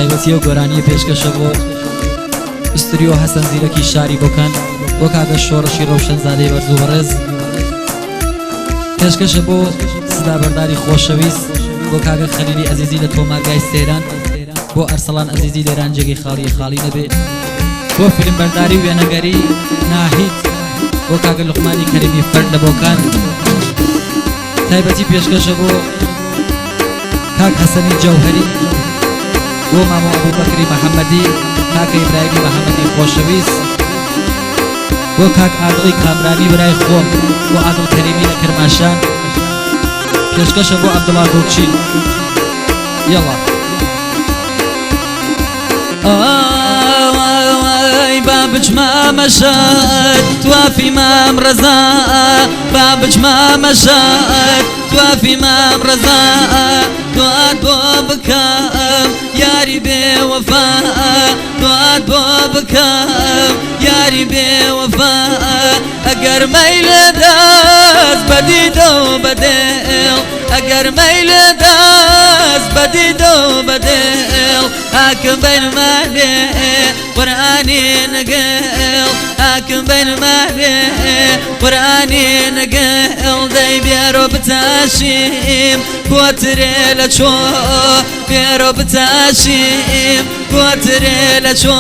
تایبەتی ئەو گۆرانیە پێشکەشە بۆ ئستریۆ حەسەن زیرەکی شاری بۆکان بۆ کاکە شۆڕشی ڕەوشەنزادەی بەرز و بەڕێز پێشکەشە بۆ سدابەرداری خۆشەویست بۆ کاکە خەلیلی ئەزیزی لە تۆمارگای سەیران بۆ ئەرسەڵان ئەزیزی لێران جێگەی خاڵی خاڵی نەبێ بۆ فیلمبەرداری و وێنەگەری ناهید بۆ کاکە لوقمانی کەریمی فەرد لە بۆکان تایبەتی پێشکەشە بۆ کاک حەسەنی جەوهەری بۆ مامۆ ئەبوبەکری محەممەدی کاکە ئیبراهیمی محەممەدی خۆشەویست بۆ کاک عادڵی کامرانی برای خۆم بۆ عادڵ کەریمی لە کرماشان پێشکەشە بۆ عەبدوڵا گوڵچی یەڵا ئای با بچمە مەشهەد توافی مام ڕەزا با بچمە مەشهەد توافی مام ڕەزا دوات بۆ بکەم یاری بێ وەفا دوات بۆ بکەم یاری بێ وەفا ئەگەر مەیلە دەست بە دیدە و بە دێڵ ئەگەر مەیلە دەست بە دیدە و بە دێڵ حاکم بین مالێ قورئانی نگێڵ حاکم بین مالێ قورئانی نگێڵ دەی بێرۆ بتاشیم کۆترێ لە چۆ بێرۆ بتاشیم کۆترێ لە چۆ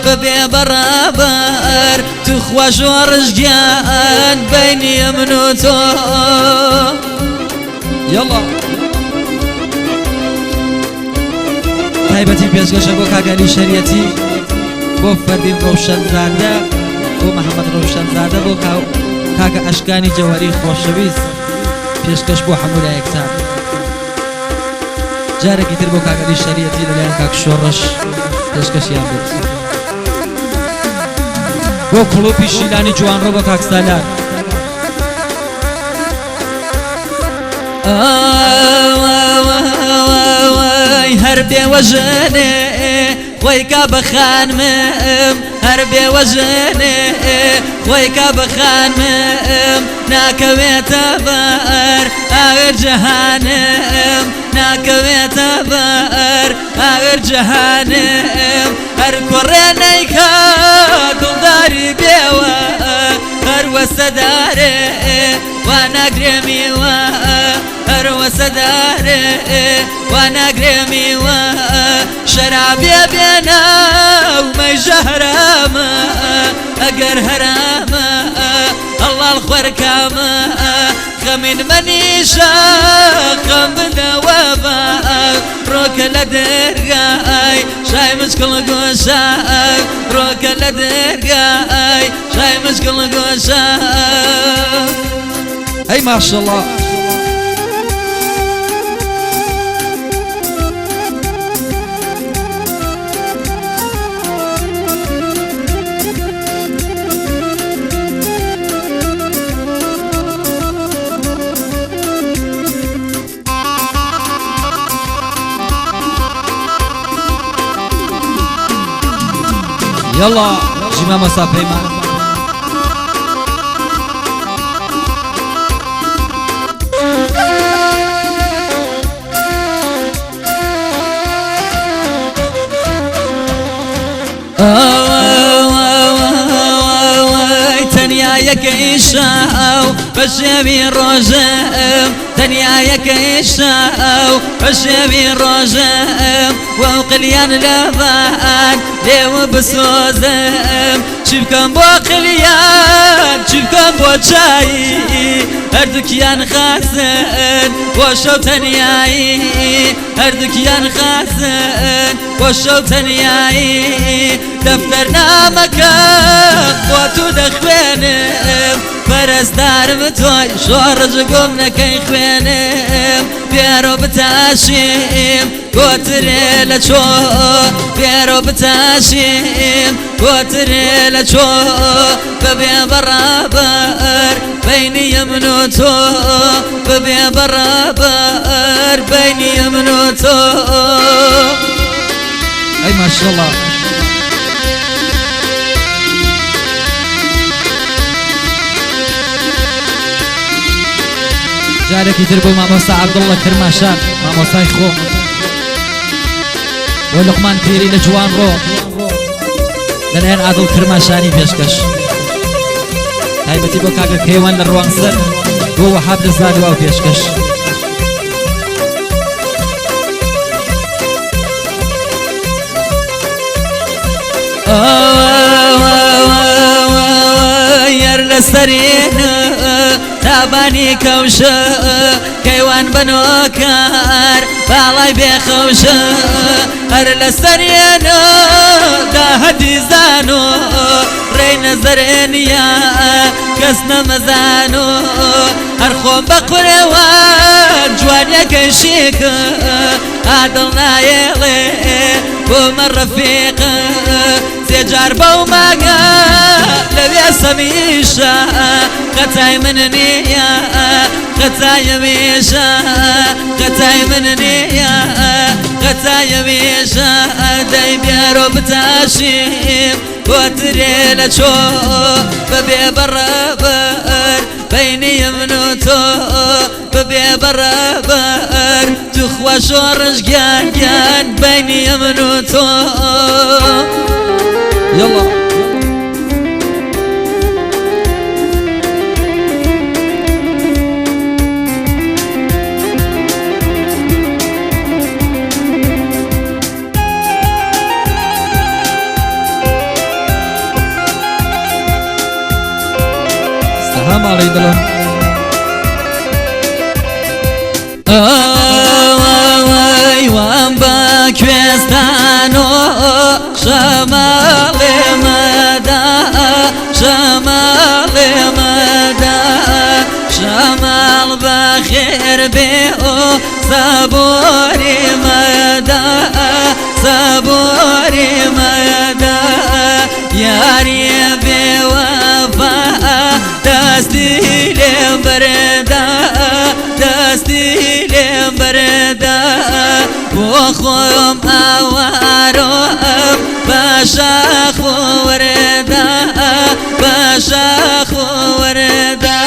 ببێ بەڕابەر توخوا شۆڕش گیان بینی من و تۆ یەڵا تایبەتی پێشکەشە بۆ کاک عەلی شەریعەتی بۆ فەردین ڕەوشەنزادە بۆ محەممەد ڕەوشەنزادە بۆ کاکە ئەشکانی جەوەری خۆشەویست پێشکەش بۆ هەموو لایەکتان جارێکی تر بۆ کاک عەلی شەریعەتی لەلایەن کاک شۆڕش پێشکەشیان بێت بۆ کڵوپی شیلانی جوانڕۆ بۆ کاک سالار هەر بێوەژنێ خۆی کا بە خانمم هەر بێوەژنێ خۆی کا بە خانمم ناکەوێتە بەر ئاوێر جەهانم ناکەوێتە بەر ئاوێر جەهانم هەر کوڕێ نەیکا دڵداری بێوە هەر وەسەدارێ وا ناگرێ میوە هەر وەسەدارێ وا ناگرێ میوە شەرابێ بێنە و مەی ژەهرامە ئەگەر هەرامە هەڵاڵ خوەرکامە خەمین مەنیشە خەم بدەوە بە ڕۆکە لە دەرگای شای مشکڵ گۆشە ڕۆکە لە دەرگای شای مشکڵ گۆشە ئەی ماشەڵا. یەڵا ژی مامۆستا پەیمان. تەنیا یەکەی شاو بە شێوی ڕۆژم تەنیا یەکەی شاو بە شێوی ڕۆژم وەو قلیان لەبان لێوە بسۆزم چی بکەم بۆ قلیان چی بکەم بۆ چایی هەردووکیان خاسن بۆ شەو تەنیایی هەردووکیان خاسن بۆ شەو تەنیایی دەفتەر نامەکە بۆ تو دەخوێنم پەرستارم تۆی شۆڕش گوم نەکەی خوێنم بێرۆ بتاشیم گۆترێ لە چۆ بێرۆ بتاشیم گۆترێ لە چۆ ببێ بەڕابەر بینی من و تۆ ببێ بەڕابەر بینی من و تۆ. ئەی ماشەڵا. جارێکی تر بۆ مامۆستا عەبدوڵڵە کرماشان مامۆستای خۆم. بۆ لوقمان پیری لە جوانڕۆ لەلایەن عادڵ کرماشانی پێشکەش تایبەتی بۆ کاکە کەیوان لە ڕوانسەر بۆ وەهاب لە زادوا و پێشکەش. یەر لە سەرین تابانی کەوشە کەیوان بەنۆکار باڵای بێخەوشە هەر لە سەرێنە داهەتی زانۆ ڕێی نەزەرێنیە کەس نەمەزانۆ هەر خۆم بە قورەوە جوانیەکەی شیکە ئادڵ نایەڵێ بۆمە ڕەفیقە سێ جار بەو ماگە لەوێ سەمیشە خەتای من نییە خەتای میشە خەتای من نییە خەتای میشە دەی بیارۆ بتاشیم بۆ ترێ لە چۆ بەبێ بەڕەبەر بینی من و تۆ بەبێ بەڕەبەر توخوا شۆڕش گیان گیان بینی من و تۆ. يلا سلام علي دڵم. ئەوەی وام بە کوێستانۆ شەماڵێ مەدا شەماڵێ مەدا شەماڵ بەخێر بێ ئۆ سەبۆری مەدا سەبۆری مەدا یاریە بێوەفا دەستی لێم بەردا دەستی لێم بەردا بۆ خۆم ئاوارۆم باشە خۆوەردا باشە خۆوەردا.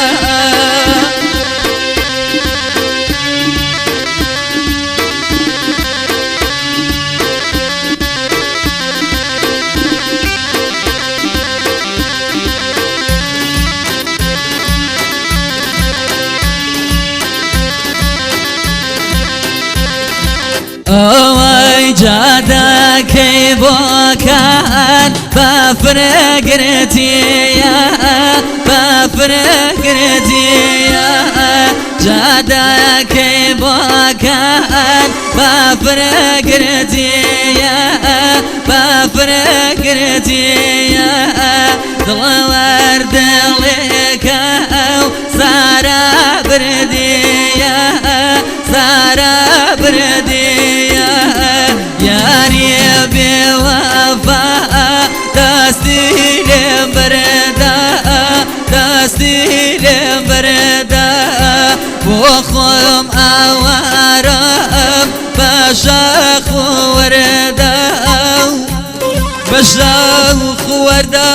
ئەوەی جادەکەی بۆکان بەفرەگرتیە بەفرەگرتیە جادەکەی بۆکان بەفرەگرتیە بەفرەگرتیە دڵەوەر دڵێکە و سارا بردیە سارا بردیە یاریە بێوەفا دەستی لێم بەردا دەستی لێم بەردا بۆ خۆم ئاوارم بەشە خۆوەردا بەشە خۆوەردا.